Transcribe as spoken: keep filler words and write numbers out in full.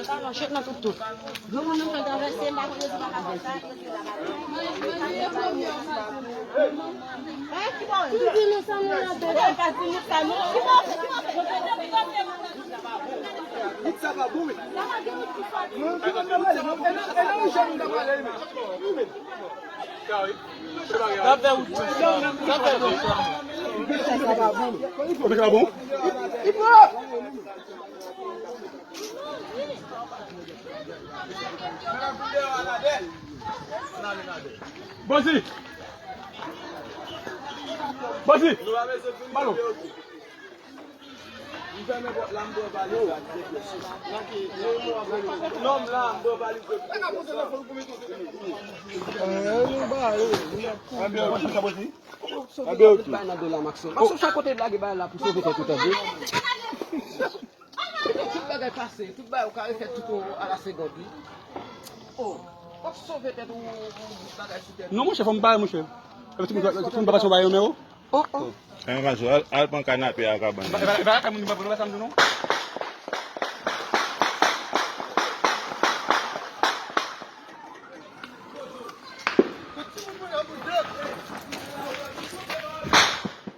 Sa manchèt nan tout tout. Granmoun nan fè travèse, m pa konn rezon pa ka fè sa. Bozi! Bozi! Balo! Tout bagay nan do la, Maxon. Maxon, sa kote lage bagay la pou sove tèt ou, tande? Tout bagay pase, tout bagay ou ka refè tout a la segonn, wi. Oh, w ap sove tèt ou, ou bout bagay sou tèt ou. Non, monchè, fò m pare, monchè. Epi ti moun, ti moun pa pase yon bagay nan men ou? Oh, oh. Ann, Maxon, al, al pran kanape a kabann nan. Ba, ba, ba, kay moun pa pran, ba sa m di non.